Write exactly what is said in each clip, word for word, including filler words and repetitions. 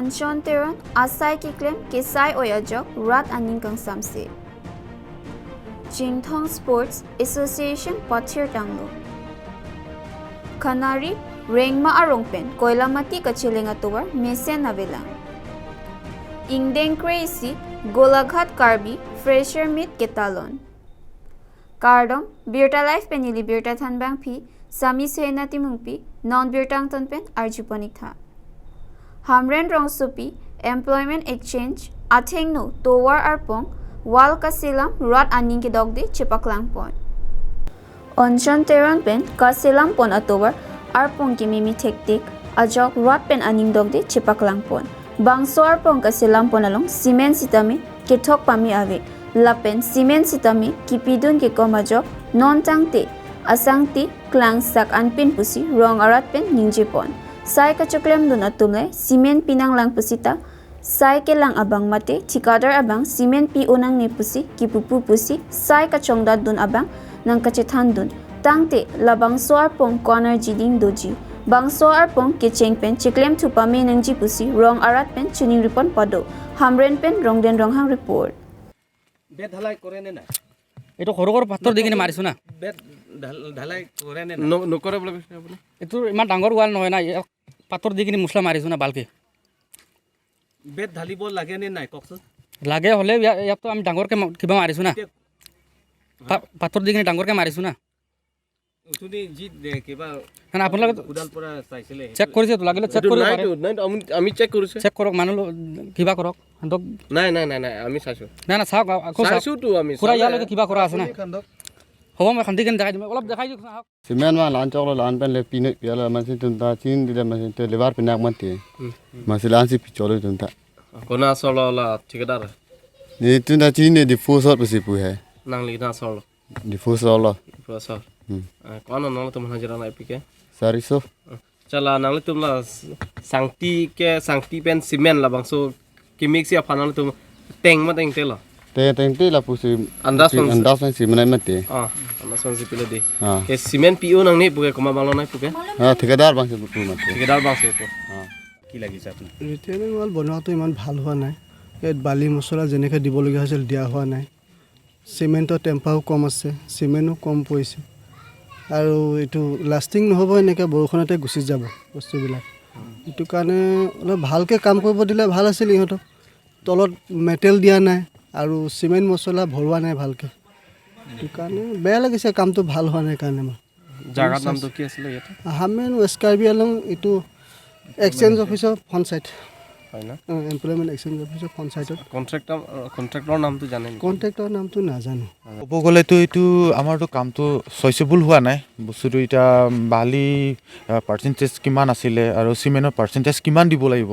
Anchon Teron asai keklem kesai oi ajok rat aning kangsamse. Chinthong Sports Association pathir tanglo. Khanari Rengma arong pen Koilamati kacheleng atovar mesen avelang. Ingdeng kre-isi Golaghat Karbi Fresher Meet ketalon. Kardom, Birta Live pen neli birta thanbangpi Sami Sena Timungpi, non birta angton pen arjupon-ik tha. Hamren rongsopi Employment Exchange athengno tovar arpong wall kaselam rat aning kedokde chepaklangpon. Anchon Teron pen kaselampon atovar arpong kememe thektik ajok rat pen aning dokde chepaklangpon. Bangso arpong kaselampon along cement sitame kethok pame ave. Lapen cement sitame kipidun kekom ajok non tangte asangti klangsak anpin pusi rong arat pen ningjepon. Sai kachoklemdun atum le cement pinanglang pusita sai kelang abang mate thikadar abang cement pi-o nangne pusi kipupu pusi sai kachongdatdun abang nangkachethandun. Tangte labangso arpong ko-an arjiding doji. Bangso arpong kecheng pen chiklemthu pame nangji pusi rong arat pen chiningripon pado. Hamren pen Rongden Ronghang report. Bed ঢালাই কৰে নে নাই? এইটো সৰু সৰু পাথৰ দি কিনে মাৰিছো না। বেড ঢাল- ঢালাই কৰে নে নাই? ন- নকৰে বুলি কৈছে আপুনি? এইটো ইমান ডাঙৰ ৱাল নহয় না, ইয়াক পাথৰ দি কিনে মছলা মাৰিছো না ভালকে। বেড ঢালিব লাগে নে নাই কওকচোন? লাগে হ'লে ইয়াত ইয়াততো আমি ডাঙৰকে মা- কিবা মাৰিছো না। পা- পাথৰ দি কিনে ডাঙৰকে মাৰিছো না। উঠুনি যি দে- কিবা না, না, আপোনালোকে কোদাল পৰা চাইছিলে চেক কৰিছে তো, লাগিলে চেক এইটো কৰিব নাই পাৰে। তো, নাই তো, আমি আমি চেক কৰিছে। চেক কৰক, মানুহ ল- কিবা কৰক, সিহঁতক নাই নাই নাই নাই, আমি চাইছো। নাই নাই, চাওক, আ- আকৌ চাওক। চাইছোতো আমি, পূৰা চালে। ইয়ালৈকে কিবা কৰা আছে না। হ'ব, মই খান্দি কেনে দেখাই দিম, অলপ দেখাই দিয়কচোন, আহক। Cement ma lan choklo lan pen le pinoi piala masi tunta chin dile masi te lebar pinak mati. Masi lan si picholo tunta. Kona asolo la thikadar? Ni tunta chin ne di fu sot pasi pu hai. Nangli na asolo. Di fu solo. Fu asol. Kono nangtum hajira nangpike? Sariso. Chala nanglitum la s- sangti ke sangti pen cement labangso kimik si aphan nangtum teng ma tengte lo. Te tengte la pusi Andas pon- andas nang si menai mati. Ah, andas pon si pilo di. Ah. Ke cement pi-o nangne puke, koma banglo nai puke? Ah, thikadar bang si pu mati. Thikadar bangso pu. কি লাগিছে আপোনাৰ? Retaining wall বনোৱাটো ইমান ভাল হোৱা নাই। ইয়াত বালি মছলা যেনেকৈ দিবলগীয়া হৈছিল, দিয়া হোৱা নাই। চিমেণ্টৰ টেম্পাৰো কম আছে, চিমেণ্টো কম পৰিছে আৰু এইটো লাষ্টিং নহ'ব, এনেকৈ বৰষুণতে গুচি যাব বস্তুবিলাক। সেইটো কাৰণে অলপ ভালকৈ কাম কৰিব দিলে ভাল আছিল ইহঁতক। তলত মেটেল দিয়া নাই আৰু চিমেণ্ট মছলা ভৰোৱা নাই ভালকৈ। সেইটো কাৰণে বেয়া লাগিছে, কামটো ভাল হোৱা নাই কাৰণে মোৰ। জাগাৰ নামটো কি আছিলে ইয়াতে? হামেন ৱেষ্ট কাৰ্বি আংলং, এইটো এক্সচেঞ্জ অফিচৰ ফ্ৰণ্ট ছাইড। হয় না? এমপ্লয়মেণ্ট এক্সচেঞ্জ অফিচৰ ফ্ৰণ্ট ছাইডত। কণ্ট্ৰেক্টৰ কণ্ট্ৰেক্টৰৰ নামটো জানে নেকি? কণ্ট্ৰেক্টৰৰ নামটো নাজানো। ক'ব গ'লেতো এইটো আমাৰতো কামটো চইচেবল হোৱা নাই। বস্তুটো এতিয়া বালি পাৰ্চেণ্টেজ কিমান আছিলে আৰু চিমেণ্টৰ পাৰ্চেণ্টেজ কিমান দিব লাগিব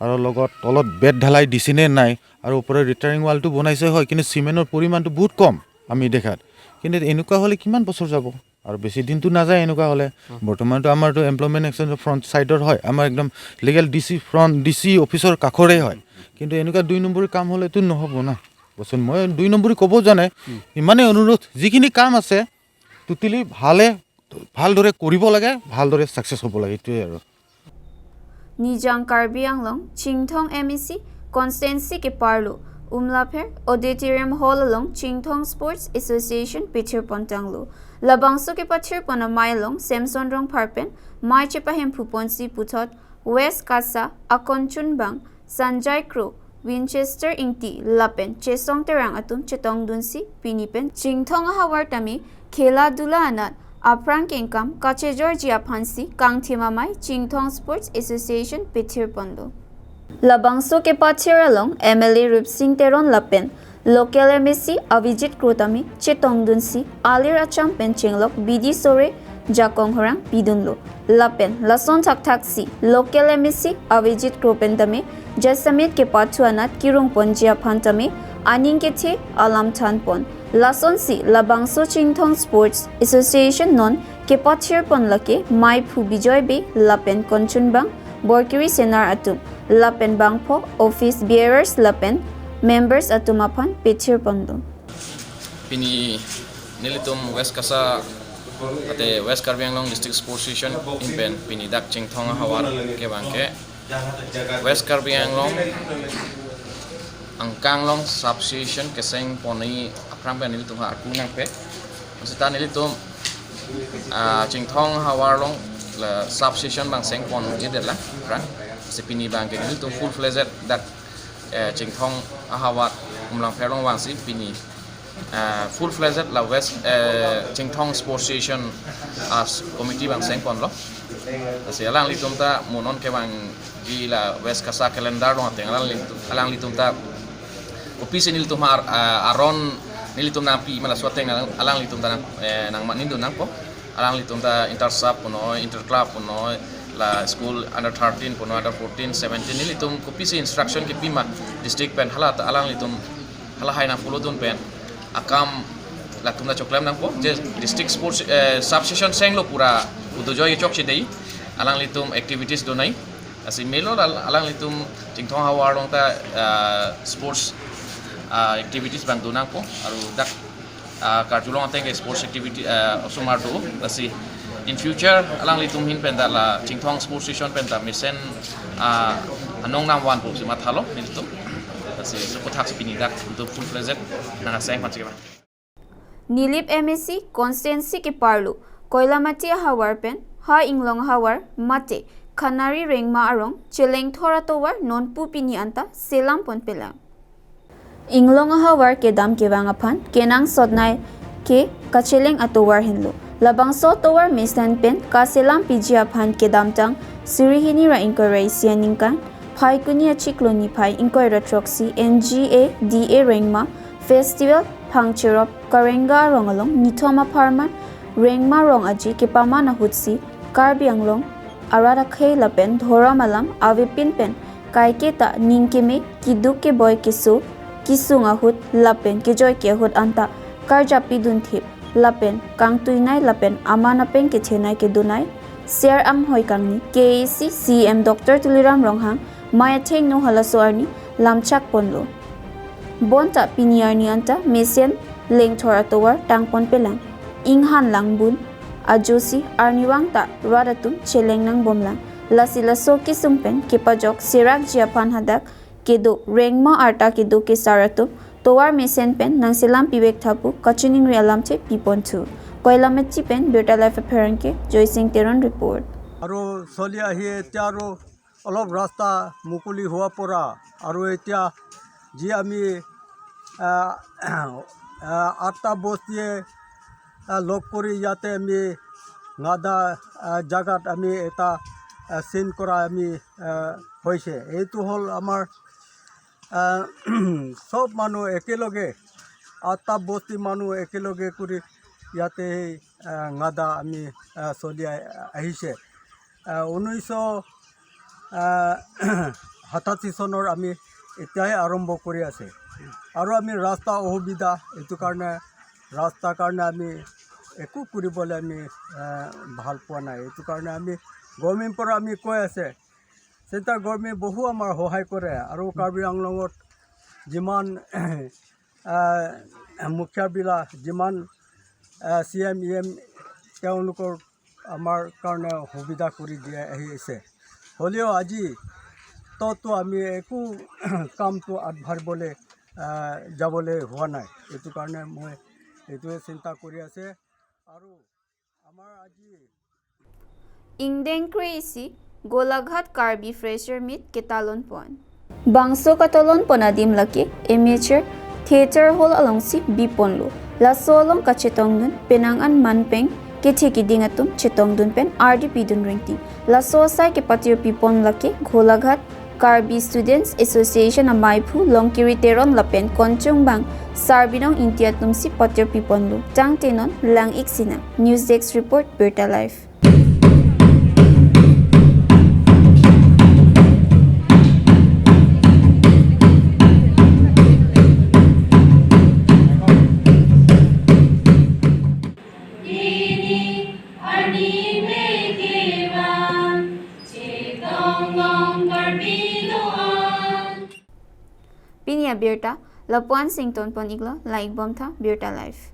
আৰু লগত তলত বেড ঢালাই দিছে নে নাই আৰু ওপৰে ৰিটেইনিং ৱালটো বনাইছে হয়, কিন্তু চিমেণ্টৰ পৰিমাণটো বহুত কম আমি দেখাত। কিন্তু এনেকুৱা হ'লে কিমান বছৰ যাব? আৰু বেছি দিনটো নাযায় এনেকুৱা হ'লে। বৰ্তমানতো আমাৰতো এমপ্লয়মেণ্ট এক্সচেঞ্জৰ ফ্ৰণ্ট ছাইডৰ হয়, আমাৰ একদম legal D C front, D C অফিচৰ কাষৰে হয়। কিন্তু এনেকুৱা দুই নম্বৰী কাম হ'লেতো নহ'ব না। কচোন, মই দুই নম্বৰী ক'ব যোৱা নাই, ইমানেই অনুৰোধ, যিখিনি কাম আছে টুটেলি ভালে ভালদৰে কৰিব লাগে, ভালদৰে ছাকচেছ হ'ব লাগে, এইটোৱে আৰু। Nijang Karbi Anglong, Chinthong M A C constituency keparlo Umlapher Auditorium Hall along Chinthong Sports Association pithir pontanglo. Labangso kepathir pon amei along Samson Rongphar pen mei chepahemphu ponsi puthot West Kasa akonchunbang Sanjay Kro, Winchester Ingti lapen Chesong Terang atum chetongdunsi pini pen Chinthong ahavar tame khela dula anat aphrang kengkam kachejorji aphansi kangthim amei Chinthong Sports Association pithir ponlo. Labangso kepathir along M L A Rupsing Teron lapen local M A C Avijit Kro tame chetongdunsi alir acham pen chenglok bidi sore jakong horang pidunlo. Lapen lason thakthaksi local M A C Avijit Kro pen tame jasemet kepathu anat kirung ponji aphan tame aning kethe alam than pon. Lasonsi labangso Chinthong Sports Association non kepathir pon lake meiphu Bijoy Bey lapen konchunbang Borkiri Senar atum lapen bangpho office bearers lapen members atum aphan pethir ponlo. Pini nelitum West Kasa ate West Karbi Anglong District Sports Association ahin pen pini dak Chinthong ahavar kevang ke West Karbi Anglong Angka Anglong Sub Session keseng ponji aphrang pen nelitum ha arpu nangpe. Seta nelitum, ah, Chinthong ahavar along la Sub Session bang seng ponji det la aphrang. Si pini bang ke nelitum full fledged dak, eh, Chinthong ahavar Umlangpher along vangsi pini, ah, full fledged la West, eh, Chinthong Sports Session as committee bang seng ponlo. Lasi alanglitum ta mo non kevangji la West KASA calendar along ateng alanglitum, alanglitum ta kopisi nelitum ar-, ah, aron nelitum nangpi ma laso ateng alang, alanglitum ta nang, eh, nangmaningdun nangpo. Alanglitum ta inter sub punon, inter club punon, la school under thirteen punon, under fourteen, seventeen, nelitum kopisi instruction kipi ma district pen hala ta alanglitum halahai nang follow dun pen akam latum ta choklem nangpo. Je district sports, eh, sub session senglo pura udojo ye chokche dei, alanglitum activities donai. Lasi melo la alanglitum Chinthong ahavar along ta, ah, sports, ah, activities bang do nangpo, aru dak, ah, karjulong ateng ke sports activity, ah, osomar do. Lasi in future alanglitum ahin pen ta la Chinthong Sports Session pen ta mesen, ah, anong nangvanpo pusi mathalo nelitum. Lasi laso aputhak si pini dak nelitum full fledged nang aseng aphan chikema. Nilip M A C constituency keparlo Koilamati ahavar pen ha Inglong ahavar mate Khanari Rengma arong chelengthor atovar nonpu pini anta selam ponpelang. Inglong ahavar kedam kevang aphan kenangsotnei ke kacheleng atovar henlo. Labangso atovar mesen pen kaselam piji aphan kedamtang suri hini ra ingkoi ra isi aningkan Phaikuni achiklo niphai ingkoi ra throksi N G A D A Rengma Festival Phangcherop Karenga arong along nithom apharman Rengma rong aji kepaman ahutsi Karbi Anglong arat akhei lapen dhorom alam avepin pen kaiketa ning keme, keduk keboi, keso kesung ahut lapen kejoike ahut anta karjapi dunthip lapen kangtuinei lapen aman apeng kethenei kedunei Ser Anghoi kangni K A A C C E M Doctor Tuliram Ronghang mei athengno halaso arni lamchak ponlo. Bonta pini arni anta mesen lengthor atovar tang ponpelang. Inghan langbun ajosi arnivang ta rat atum cheleng nangbomlang. Lasi laso kesung pen kepajok serakji aphan hadak kedo Rengma arta kedo kesar atum tovar mesen pen nangselam pivek tha pu kachiningri alamthe piponthu. Koilamati pen Birta Live apherangke Joysing Teron report. আৰু চলি আহি এতিয়া আৰু অলপ ৰাস্তা মুকলি হোৱাৰ পৰা আৰু এতিয়া যি আমি, আহ, আহ, আঠটা বস্তিয়ে, আহ, লগ কৰি ইয়াতে আমি নাদা, আহ, জাগাত আমি এটা, আহ, চিন কৰা আমি, আহ, হৈছে। এইটো হ'ল আমাৰ, আহ, চব মানুহ একেলগে, আঠটা বস্তি মানুহ একেলগে কৰি ইয়াতে সেই, আহ, নাদা আমি, আহ, চলি আহ, আহিছে। আহ, ঊনৈছশ, আহ, সাতাশী চনৰ আমি এতিয়াই আৰম্ভ কৰি আছে। আৰু আমি ৰাস্তা অসুবিধা, এইটো কাৰণে, ৰাস্তাৰ কাৰণে আমি একো কৰিবলৈ আমি, আহ, ভাল পোৱা নাই। এইটো কাৰণে আমি গভৰ্ণমেণ্টৰ পৰা আমি কৈ আছে, চেণ্ট্ৰেল গভৰ্ণমেণ্ট বহু আমাৰ সহায় কৰে আৰু কাৰ্বি আংলঙত যিমান, আহ, মুখীয়া বিলা যিমান, আহ, চি এম ই এম তেওঁলোকৰ আমাৰ কাৰণে সুবিধা কৰি দিয়া আহি আছে। হ'লেও আজি ততো আমি একো কামটো আগবাঢ়িবলৈ, আহ, যাবলৈ হোৱা নাই। এইটো কাৰণে মই এইটোৱে চিন্তা কৰি আছে। আৰু আমাৰ আজি Ingdeng kre-isi Golaghat Karbi Fresher Meet ketalon pon. Bangso katalon pon adim lake Amateur Theatre Hall alongsi biponlo. Laso along kachetongdun penang an manpeng kethe keding atum chetongdun pen ardi pidun rengti. Laso asai kepatir pipon lake Golaghat Karbi Students Association amaiphu Longkiri Teron lapen konchung bang Sarbinong Ingti atumsi patir piponlo. Tangte non lang-ik sinang. News Desk Report, Birta Live. Pini abirta lapu-an sington pon-iklo, lang-ik bomtha, Birta Live.